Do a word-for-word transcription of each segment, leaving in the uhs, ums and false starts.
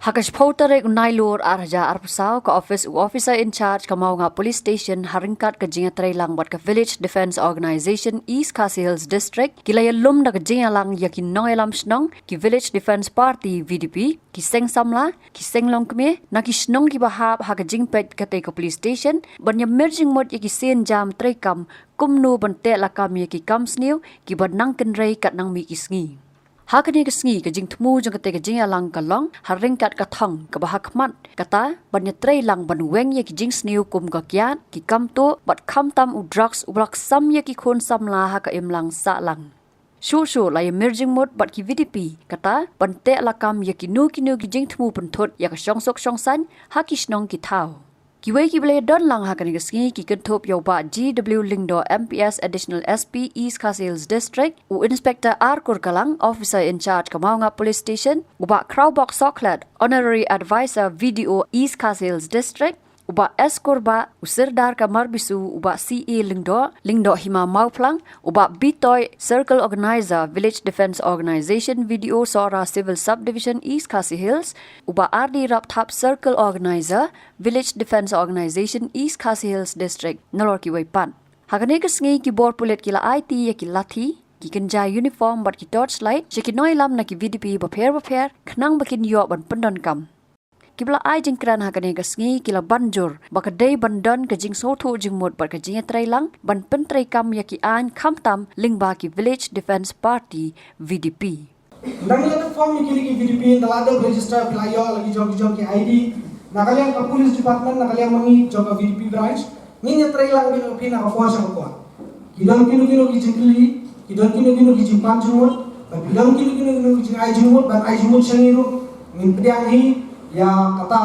Ha ka shiphew tarik u Nailur ar hajar arphew saw, ka office u officer in charge ka Mawnga Police Station ha ryngkat ka jingïatreilang bad ka Village Defence Organisation East Khasi Hills District ki la ïalum da ka jingïalang ïa ki nongïalam shnong, ki Village Defence Party V D P, ki seng samla, ki seng longkmie na ki shnong kiba hap ha ka jingpeit katei ka police station ban ïamir jingmut ïa ki sienjam treikam kumno ban teh lakam ïa ki kam sniew kiba nang kynrei kat nang mih ki sngi. Ha kane ka sngi ka jingthmu jong katei ka jingïalang ka long ha ryngkat ka thong kaba ha khmat, kata ban ïatreilang ban weng ïa ki jingsniew kum ka kiad, ki kam tuh bad khamtam u drugs uba la ksam ïa ki khun samla ha ka imlang sahlang. Shuh shuh la ïamir jingmut bad ki V D P kata ban teh lakam ïa kino kino ki jingthmu pynthut ïa ka shongsuk shongsaiñ ha ki shnong ki thaw. Kiwei kiba la ïadon lang ha kane ka sngi ki kynthup ïa u Bah G W Lyngdoh, M P S, Additional S P East Khasi Hills District, u Inspector R Kurkalang, Officer in Charge ka Mawnga Police Station, u Bah Khrawbok Sohkhlet, Honorary Advisor V D O East Khasi Hills District, u Bah S Kurbah, u Sirdar ka Marbisu, u Bah C A Lyngdoh, Lyngdoh Hima Mawphlang, u Bah Bitoi, Circle Organizer, Village Defence Organisation, V D O Sohra Civil Subdivision, East Khasi Hills, u Bah R D Rapthap, Circle Organizer, Village Defence Organisation, East Khasi Hills District, nalor kiwei pat. Ha kane ka sngi ki bor pulit ki la aiti ïa ki lathi, ki kynja uniform bad ki torchlight sha ki nongïalam na ki V D P bapher bapher khnang ba kin ïoh ban pyndonkam. Kiba la ai jingkren ha kane ka sngi ki la ban jur ba ka dei ban don ka jingsngewthuh jingmut bad ka jingïatreilang ban pyntreikam ïa ki aiñ khamtam lyngba ki Village Defence Party, V D P. Nang ïa ka form ïa kine ki V D P, nda la dep register, phi la ïoh la ki jong ki jong ki I D. Na ka liang ka police department, na ka liang ma ngi jong ka V D P branch, ngin ïatreilang beit ïa phi na ka por sha ka por. Ki don kino kino ki jingkylli, ki don kino kino ki jingpan jingmut, ba ki don kino kino kino ki jingai jingmut, ban ai jingmut sha ngi ruh, ngin pdiang hi ïa kata.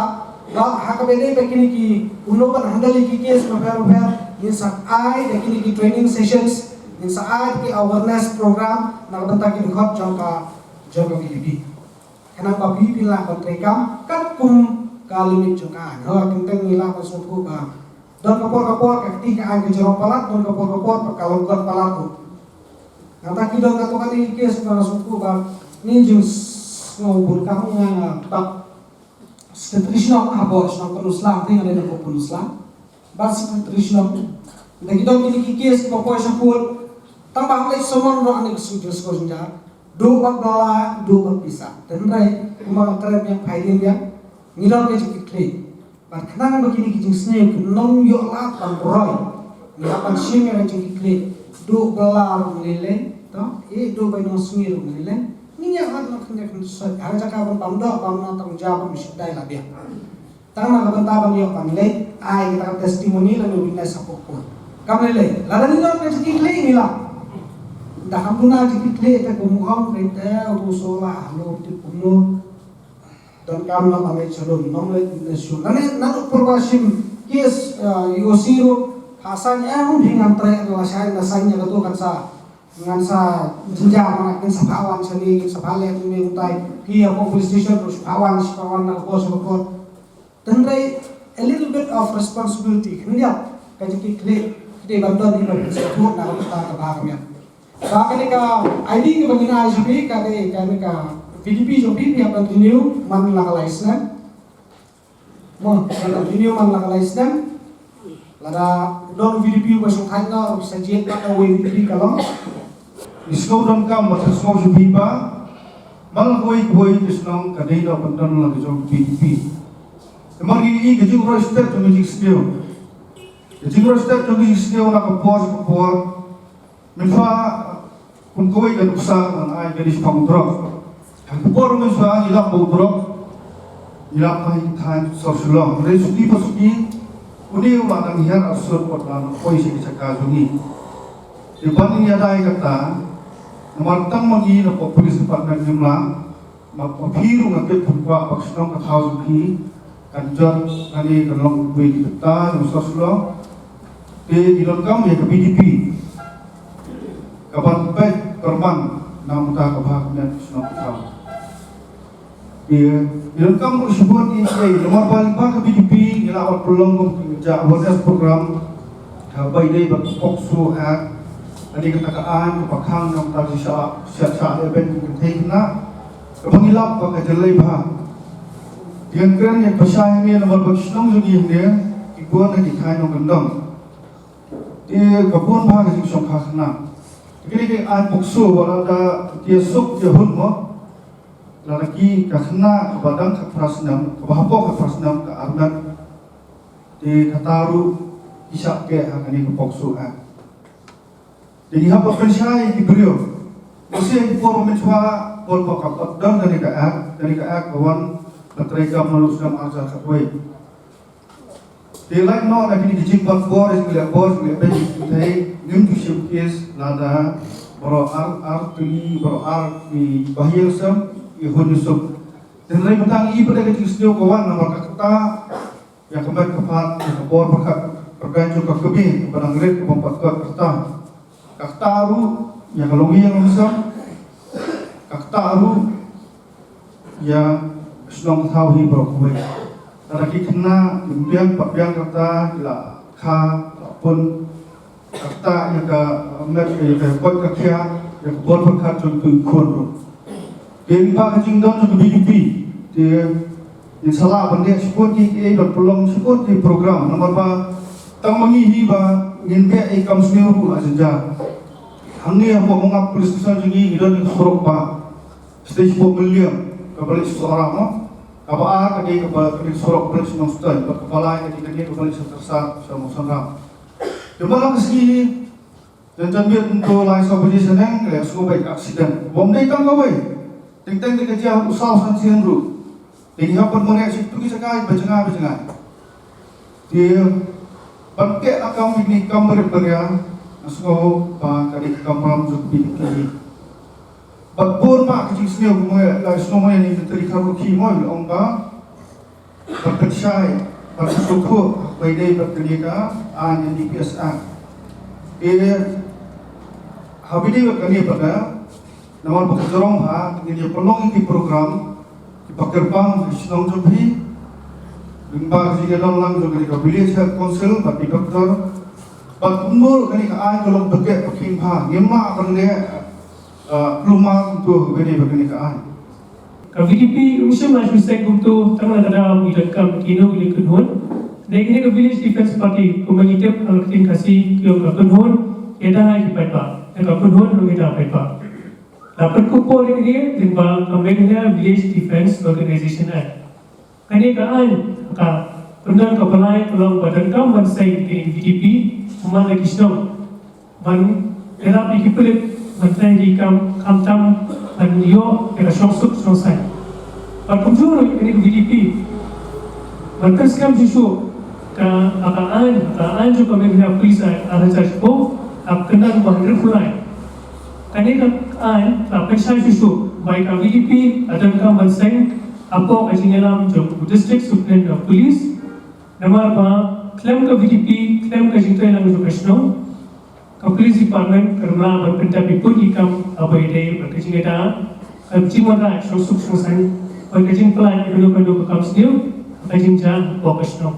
Ba ha kaba dei ba kine ki, kumno ban handle ïa ki case bapher bapher, ngin sa ai da kine ki training sessions, ngin sa ai da ki awareness program na ka bynta ki dkhot jong ka, jong ka V D P. Khnang ba phi phin lah ban treikam katkum ka limit jong ka aiñ. Ho, teng teng ngi lah ban sngewthuh ba don ka por ka por ka kti ka aiñ ka jrong palat, don ka por ka por ka long kat palat ruh. Nangta ki don katto katne ki case ba nga sngewthuh ba ngi jingsngewbun ka nga, nga bak Secretary Shnong hapoh shnong Pynursla, te nga dei na Pynursla. Bad Secretary Shnong. Da ki don kine ki case kiba poi sha court. Tang ba ham leit summon noh ane ka sujud sujud. Duh bad bylla, duh bad pisa. Te hynrei kumba nga kren biang, phi ïa biang. Ngi don ka jingkitkhlieh. Bad khnang ba kine ki jingsniew kin ym ïoh lad ban roi. Ngi hap ban shim ïa ka jingkitkhlieh. Duh bylla ruh ngi lei lei. To, eh, duh bai nongsngi ruh ngi lei lei. Ngi ïa hap ban kynja kynja soi. Ha ka jaka ban pam doh, pam na tang ja ban shim dai la biang. Tang na ka bynta ban ïoh ban leit, ai kata ka testimony lane witness hapoh court. Kam lei lei, lada ngi don ka jingkitkhlieh ngi lah. Da kam duna jingkitkhlieh te kum ong, te u sola, lo tip kumno. Donkam noh ban leit sha lum, ym leit witness shuh. Lane naduh pyrba shim case, eh, E O C ruh, ha saiñ em, phi ngam treh, la saiñ, la saiñ ïa katu kan sa. Ngan sa jynjar, ngan sa phah wan shane, ngan sa phah leh mynne myntai. Phi hapoh police station ruh sa phah wan, sa phah wan na ka por sha ka por. Hynrei a little bit of responsibility khyndiat ka jingkitkhlieh ki dei ban don, ki ban sngewthuh na ka bynta kaba ha khmat. Ba kane ka I D kaba ngin ai sha phi ka dei kane ka V D P jong phi, phi hap ban renew man la ka lai snem. Mo, ban renew man la ka lai snem. Lada don V D P uba shongthait noh, sa jied pat da uwei V D P ka long. Ngi sngew donkam bad sngew sngewsih ba man la kawei kawei ka shnong ka dei da ban don la ka jong ka V D P. Namar ngi i ka jingroi stet jong ka jingsniew. Ka jingroi stet jong ka jingsniew na ka por sha ka por. Mynta kum kawei ka nuksa ngan ai ka dei shaphang u drok. Ha ka por mynta ngi lap ba u drok, ngi lap ha ïing thaiñ sor Shillong. Hynrei suki pa suki une u la dang hiar arsut wat la nang poi sha ki jaka jong ngi. Te ban ïa dei kata, namar tang ma ngi na pop police department ngim lah, ma, ma phi ruh nga tip pynkwah ba ka shnong ka thaw jong phi kan jot lane kan long kawei ka bynta jong sor Shillong. Te ngi donkam ïa ka V D P kaban peit pyrman na ka bynta ka bha ka miat ka shnong ka thaw. Ïa, ngi donkam ruh shibun ïa, ïa, namar ba lyngba ka V D P ngi la wan pynlong kum ka awareness program kaba ïadei bad ka POCSO Act, lane kata ka aiñ kaba khang na ka bynta ka jingshah, shah, shah lehbeiñ ki kynthei khynnah. Kaba ngi lap ba ka jyllei bha. Ngan kren ïa ka pyrshah hangne namar ba ki shnong jong ngi hangne ki bun na ki thaiñ nongkyndong. Te ka bun bha ka jingshongkha khynnah. Te kine ki aiñ POCSO ba lada ki ïasuk ïahun mo, lada ki ka khynnah kaba dang khatphra snem, kaba hapoh khatphra snem ka armet. Te kata ruh ki shah keh ha kane ka POCSO Act. Te ngi hap ban pynshai ïa ki briew. Lehse ha ki por mynshwa, por ba ka pat don kane ka Act, kane ka Act ka wan ban treikam naduh snem ar hajar khatwei. Te lait noh na kine ki jingbat bor, jingïaleh bor, jingïaleh beiñ, te ngim ju shim case lada baroh ar, ar tylli, baroh ar ki bahaïing sem ïahun ïasuk. Te hynrei mynta ngi i pat ka jingsniew ka wan namar ka ktah ïa ka met ka phad, ïa ka bor pyrkhat pyrkhat jong ka kmie kaba dang rit kaba ym pat koit ka rta. Ka ktah ruh ïa ka longïing longsem, ka ktah ruh ïa ka shnong ka thaw hi baroh kawei. Lada ki khynnah kim biang pat biang ka rta, ki la kha, la pun, ka ktah ïa ka met, ïa ka koit ka khiah, ïa ka bor pyrkhat jong ki khun ruh. Te lyngba ka jingdon jong ka VDP, te ngin sa lah ban leh shibun ki, ki, ban pynlong shibun ki program, namar ba tang ma ngi hi ba ngin beh ïa ki kam sniew ruh la jynjar. Hangne hapoh Mawngap Police Station jong ngi, ngi don ïa ka surok ba stage four Mylliem, kaba leit sha Sohra mo, kaba ar ka dei kaba, ka dei surok ba leit sha Nongstoiñ, bad kaba lai ka dei kane kaba leit sha Tyrsad sha Mawsynram. Te man la ka sngi hi, jan janmiet mynta lai saw baje shaneng, ka la sngewbha ïa ka accident. Bym dei tang kawei. Teng teng te ka jia haduh saw san sien ruh. Te ngi hap ban mareh sha kitu ki jaka ba jngai ba jngai. Te ban teh lakam ïa kine ki kam barit baria, nga sngew ba ka dei ka kamram jong ka VDP hi. Bad bun bah ka jingsniew kumne, la sngewbha ïa ngi, Myntri Kharkhoki mo, la ong ba ban pynshai, ban sngewthuh ba ïadei bad kane ka, ah, NDPS Act. Te haba ïadei bad kane pat, namar ba ka jrong ha, te ngin ïa pynlong ïa ki program kiba kyrpang ha shnong jong phi, lyngba ka jingïadon lang jong kane ka Village Health Council bad ki doktor, bad kumno kane ka aiñ ka long ba keh ba kheiñ bha. Ngim lah ban leh, ah, kulmar kumto ha kane ba kane ka aiñ. Ka VDP um shym la shu seng kumto tang na ka daw ba ngi donkam kino kino ki kynhun. Dei kane ka Village Defence Party kumba ngi tip ha ka ktien Khasi ki ong ka kynhun ïada ïa ki paidbah, ne ka kynhun ruh ïada ïa ki paidbah. La pynkup por ïa kane lyngba ka Meghalaya Village Defence Organisation Act. Kane ka aiñ ka pyndonkam, ka pynlong ka long ba donkam ban seng ïa kane ka VDP, kumba la ki shnong ban ïarap ïa ki pulit ban trei ïa ki kam, khamtam ban ïoh ïa ka shongsuk shongsaiñ. Bad kumjuh ruh ïa kane ka VDP ban pynskhem shuh shuh ka, ka aiñ, ka aiñ jong ka Meghalaya Police Act ar hajar shiphew, ka kyndan ba hynriewphew lai. Kane ka aiñ ka pynshai shuh shuh ba ïa ka VDP ka donkam ban seng hapoh ka jingïalam jong u District Superintendent of Police. Namar ba khlem ka VDP, khlem ka jingtrei lang jong ka shnong, ka Police Department kam lah ban pyndep ïa ki kam kiba ïadei bad ka jingïada, ka jingwanrah shongsuk shongsaiñ, bad ka jingpynlait ïa kano kano ka kam sniew, ka jingjia hapoh ka shnong.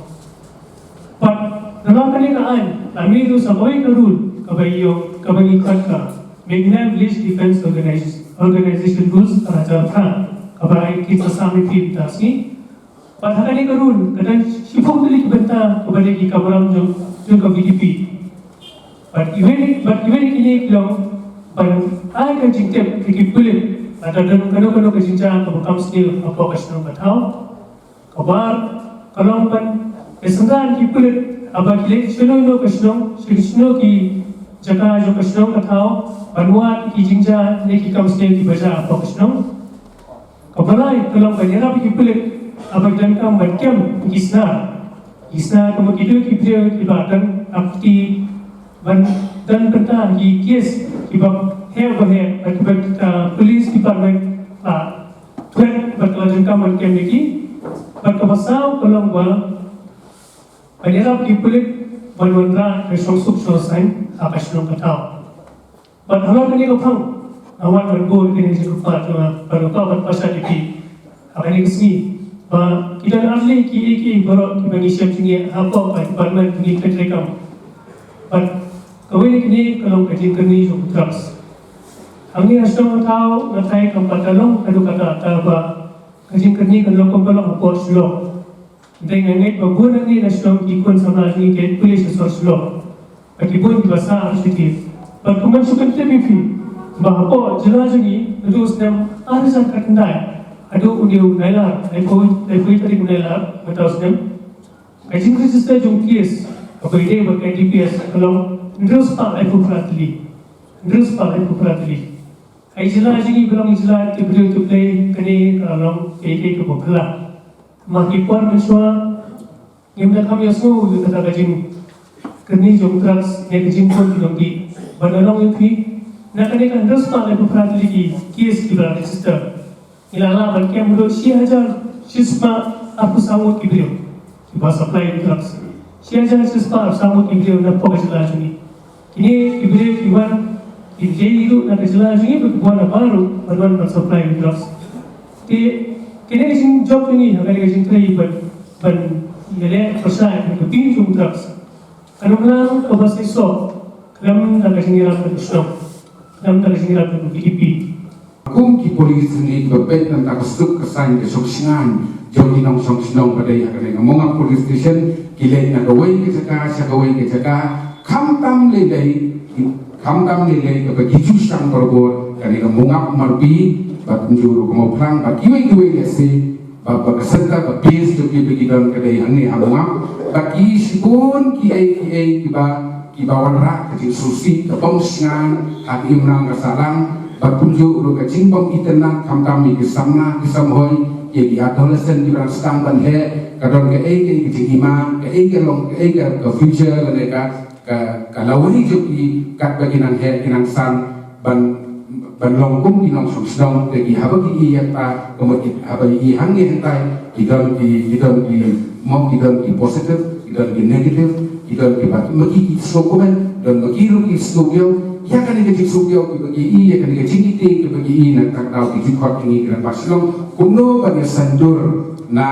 Bad na kane ka aiñ la mih ruh sa kawei ka rule kaba ïoh, kaba ngi khot ka Meghalaya Village Defence Organis-, Organization Rules ar hajar phra, kaba ngi sa sam ïa phi mynta ka sngi. Bad ha kane ka rule ka don shiphew tylli ki bynta kaba dei ki kamram jong, jong ka VDP. Bad iwei, bad iwei na kine ki long ban ai ka jingtip ïa ki pulit lada don kano kano ka jingjia kaba kham sniew hapoh ka shnong ka thaw. Kaba ar ka long ban ïasynran ïa ki pulit haba ki leit shano shano ka shnong, shano shano ki jaka jong ka shnong ka thaw, ban wad ïa ki jingjia ne ki kham sniew kiba jia hapoh ka shnong. Kaba lai ka long ban ïarap ïa ki pulit haba ki donkam ban kem ïa ki snar. Ki snar kumba kito ki briew kiba don ha kti ban don bynta ha ki case kiba heh ba heh, bad kiba, ah, police department, ah, thwet bad ka la donkam ban kem ïa ki. Bad kaba saw ka long ba ban ïarap ïa ki pulit ban wanrah ïa ka shongsuk shongsaiñ ha ka shnong ka thaw. Bad halor kane ka phang, nga wan ban buh ïa kane ka jingkyrpad jong nga, ban kyrpad ban pashat ïa phi ha kane ka sngi ba ki don ar tylli kiei kiei baroh kiba ngi shem jingeh hapoh ka department ba ngi trei kam. Bad kawei na kine ka long ka jingkyrni jong u drugs. Hangne ha shnong ka thaw, nga tharai kam pat da long kano kata, kata ba Ka jingkyrni kan long kumba long hapoh Shillong. Hynrei nga ngeit ba bun na ngi na Shillong ki khun samla jong ngi ki leit pule sha sor Shillong. Ba ki bun kiba sah ha shuti. Bad kumno shu kyntien ïa phi ba hapoh jylla jong ngi naduh u snem ar hajar khatkhyndai haduh une u Nailar, laiphew, laiphew tarik u Nailar mynta u snem, ka jingregister jong ki case kaba ïadei bad ka I D P S ka long hynriew spah laiphew phra tylli. Hynriew spah laiphew phra tylli. Ha i jylla jong ngi ba long i jylla tip briew tip Blei, kane ka la long kaei kaei kaba phylla. Namar ki por mynshuwa ngim da kham ïohsngew ïa kata ka jingkyrni jong drugs ne ka jingkhun ki nongdih. Ba nga ong ïa phi, na kane ka hynriew spah laiphew phra tylli ki case kiba la register, ngi la lah ban kem haduh shi hajar shispah arphew saw ngut ki briew kiba supply drugs. Shi hajar shispah arphew saw ngut ki briew na pdeng ka jylla jong ngi. Kine ki briew ki wan, ki jai ruh na ka jylla jong ngi, bad ki wan na baroh ban wan ban supply drugs. Te kine ki jingjop jong ngi ha kane ka jingtrei ban, ban ïaleh pyrshah ïa ka pynïaid jong drugs. Ka nonglang kaba shisha, khlem da ka jingïarap ka shnong, khlem da ka jingïarap ka V D P. Kum ki police ne kiba peit na ka suk ka saiñ ka shong shngain jong ki nongshong shnong ba dei ha kane ka Mongap Police Station, ki leit na kawei ka jaka sha kawei ka jaka, khamtam lei lei, khamtam lei lei kaba ki ju shang barabor, kane ka Mongap Marpi, bad kumjuh ruh ka Mawphlang, bad kiwei kiwei lehse, ba, ba ka center, ba base jong ki ba ki don ka dei hangne ha Mongap, bad ki shibun kiei kiei kiba, kiba wanrah ka jingsngewsih, ka bym shngaiñ ha ka imlang ka sahlang, bad kumjuh ruh ka jingbym itynnad khamtam ïa ki samla ki samhoi, ïa ki adolescent kiba dang sdang ban heh, ka don kaei kaei ka jingima, kaei ka long, kaei ka, ka future lane ka, ka, ka lawei jong ki katba ki nang heh ki nang san ban, ban long kum ki nongshong shnong. Te ki haba ki ïohi ïa kata, ka mut ki haba ïohi hangne hangtai, ki don ki, ki don ki, mo ki don ki positive, ki don ki negative, ki don ki bad ma ki ki sngewkmen, don ma ki ruh ki sngewbha ïa kane ka jingsngewbha kiba ki ïohi, ïa kane ka jingïohi kiba ki ïohi. Na kata ka daw ki ju khot ïa ngi ki rangbah shnong kumno ban ïa saiñdur na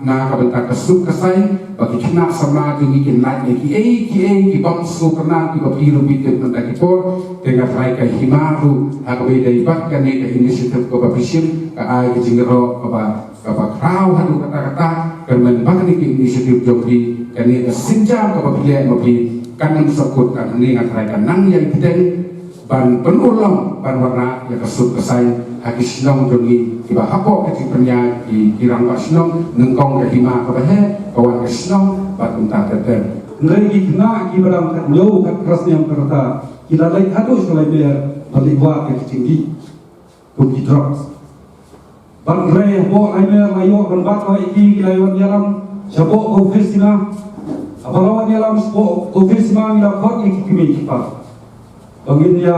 na ka bynta ka suk ka saiñ, ba ki khynnah samla jong ngi kin lait na kiei kiei ki bym sngewtynnat kiba phi ruh phi tip mynta ki por. Te nga tharai ka hima ruh ha kaba ïadei bad kane ka initiative kaba phi shim ka ai ka jingïaroh kaba, kaba khraw haduh katta katta. Kyrmen ba kane ka initiative jong phi, kane ka sienjam kaba phi leh ma phi, kan ym sahkut. Kane nga tharai ka nang ïai bteng ban pynurlong ban wanrah ïa ka suk ka saiñ ha ki shnong jong ngi kiba hapoh ka jingpynïaid ki, ki rangbah shnong, nyngkong ka hima kaba heh, ka wan ka shnong bad kumta ter ter. Hynrei ki khynnah kiba dang khathynñiew khatphra snem ka rta ki la leit haduh sha Laimer ban leit wad ïa ki jingdih kum ki drugs. Bad hynrei hapoh Laimer la ïoh ban bat noh ïa ki, ki la wan ïalam shapoh ka ophis hima. Haba la wan ïalam shapoh ka ophis hima ngi la khot ïa ki kmie ki kpa ba ngin ïa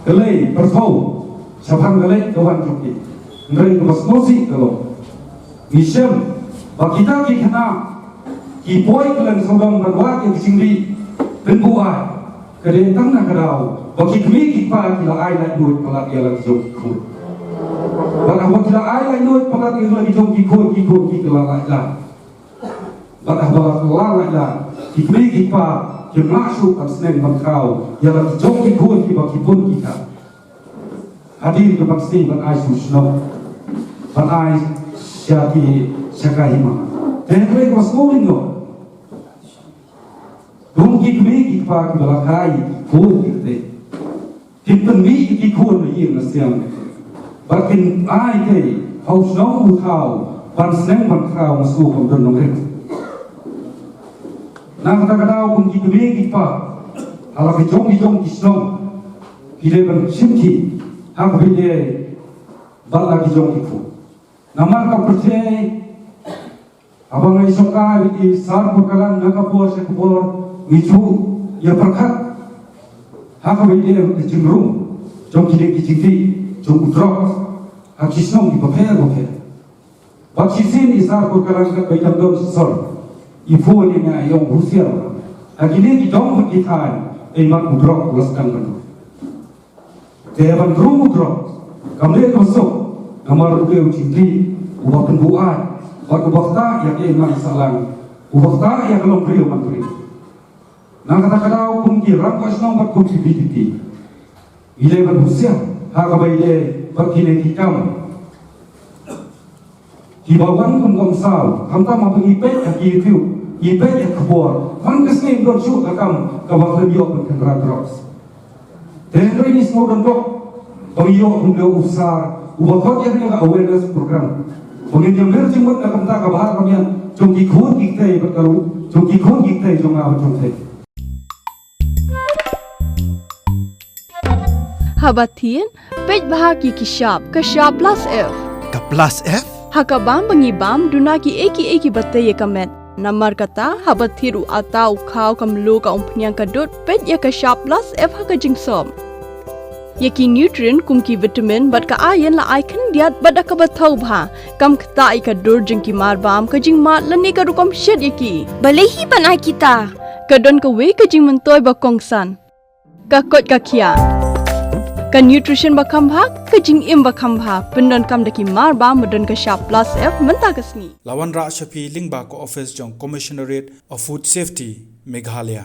kylli pyrthuh shaphang ka leit ka wan jong ki. Hynrei kaba sngewsih ka long, ngi shem ba kita ki khynnah ki poi kylleng sawdong ban wad ïa ki jingdih, pynbuaid. Ka dei tang na ka daw ba ki kmie ki kpa ki la ai laitluid palat ïa la ki jong ki khun. Bad haba ki la ai laitluid palat ïa la ki jong ki khun, ki khun ki la lait lad. Bad haba la lait lad, ki kmie ki kpa kim lah shuh ban sneng ban khraw ïa la ki jong ki khun kiba ki bun ki kha. Hadien ka ban sneng ban ai sha shnong, ban ai sha ki, sha ka hima. Te hynrei kaba sngewlyngngoh, kum ki kmie ki kpa kiba la kha ïa ki khun ki kti, kin pynmih ïa ki khun na ïing na sem bad kin ai te ha u shnong u thaw ban sneng ban khraw, nga sngew kam don nongrim. Na kata ka daw kum ki kmie ki kpa ha la ki jong ki jong ki shnong ki dei ban shim ki ha kaba ïadei bad la ki jong ki khun. Namar ka pyrthei, haba nga ïashong kai bad i Sar Purkalang na ka por sha ka por, ngi ju ïa pyrkhat ha kaba ïadei ka jingrum jong kine ki jingdih jong u drugs ha ki shnong kiba pher ba pher. Bad shisien i Sar Purkalang katba i dang don sha sor, i phone ïa nga, i ong, husiar, ha kine ki dong bad ki thaiñ, ei mat u drug u la sdang ban rung. Te ban rung u drug kam dei kaba suk, namar u dei u jingdih uba pynbuaid bad uba ktah ïa ka imlang sahlang, uba ktah ïa ka longbriew manbriew. Na kata ka daw kum ki rangbah shnong bad kum ki VDP, ngi dei ban husiar ha kaba ïadei bad kine ki kam. Kiba wan kum kong saw, khamtam haba ngi peit ha ki YouTube, ngi peit ha khubor, man ka sngi ym don shuh ka kam kaba khlem ïoh ban khynra drugs. Te hynrei ngi sngew don bok ba ngi ïoh kum u officer uba khot ïa kane ka awareness program ba ngin ïa mir jingmut na ka bynta ka bha ka miat jong ki khun ki kti bad ka ruh jong ki khun ki kti jong nga bad jong phi. Haba thied, peit bha ki ki shap, ka shap plus F. Ka plus F? Ha ka bam ba ngi bam, duna ki ei ki ei kiba tei ïa ka met. Namar kata, haba thied u atta, u khaw, ka mluh, ka umphniang, ka dud, peit ïa ka shap plus F ha ka jingsop. Ïa ki nutrient kum ki vitamin bad ka iron la ai khyndiat bad da kaba thaw bha. Kam ktah ïa ka dur jong ki mar bam, ka jingmad lane ka rukom shet ïa ki. Balei hi ban ai kita? Ka don kawei ka jingmyntoi ba kongsan. Ka koit ka khiah. Ka nutrition ba kham bha, ka jingim ba kham bha. Pyndonkam da ki mar bam ba don ka shap plus F mynta ka sngi. La wanrah sha phi lyngba ka office jong Commissionerate of Food Safety, Meghalaya.